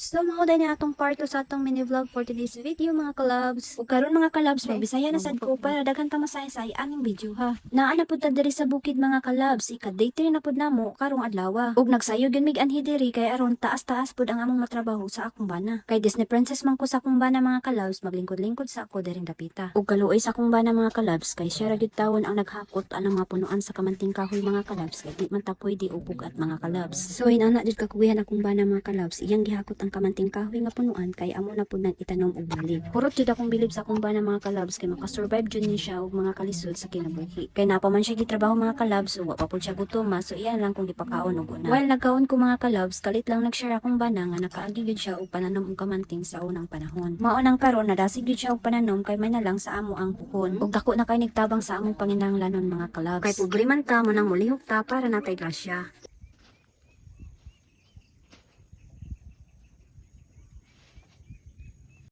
So mao diay ni atong part 2 sa atong mini vlog for today's video, mga kalabs. Ug karon, mga kalabs, magbisaya na sad ko para daghan ta masaysay aning video ha. Naa na pud ta diri sa bukid, mga kalabs, ika day 3 na pud namo karong adlaw. Ug nagsayo gyud mig anhi diri kay aron taas-taas pud ang among matrabaho sa akong bana. Kay Disney princess man ko sa akong bana, mga kalabs, maglingkod-lingkod sa ako diring dapita. Ug kaluoy sa akong bana, mga kalabs, kay siya ra gyud tawon ang naghakot anang mga punuan sa kamanting kahoy, mga kalabs, kay di man ta pwede og bug-at, mga kalabs. So inana jud kakuwihan akong bana, mga kalabs, iyang gihakot ang kamanting kahoy nga punuan kay amo na pud nang itanom og balik. Hurot jud akong bilib sa akong bana, mga kalabs, kay makasurvive jud ni siya og mga kalisod sa kinabuhi. Kay naa pa man siya gitrabaho, mga kalabs, ug wa pa pud siya gutom, so iya lang kong gipakaon og una. While nagkaon ko, mga kalabs, kalit lang nag-share akong bana nga nakaagi gyud siya og pananom og kamanting sa unang panahon. Mao nang karon nadasig gyud siya og pananom kay may na lang sa amo ang puhon. Ug dako na kay nigtabang sa among panginahanglanon, mga kalabs. Kay pobre man ta, mao nang mulihok ta para natay grasya.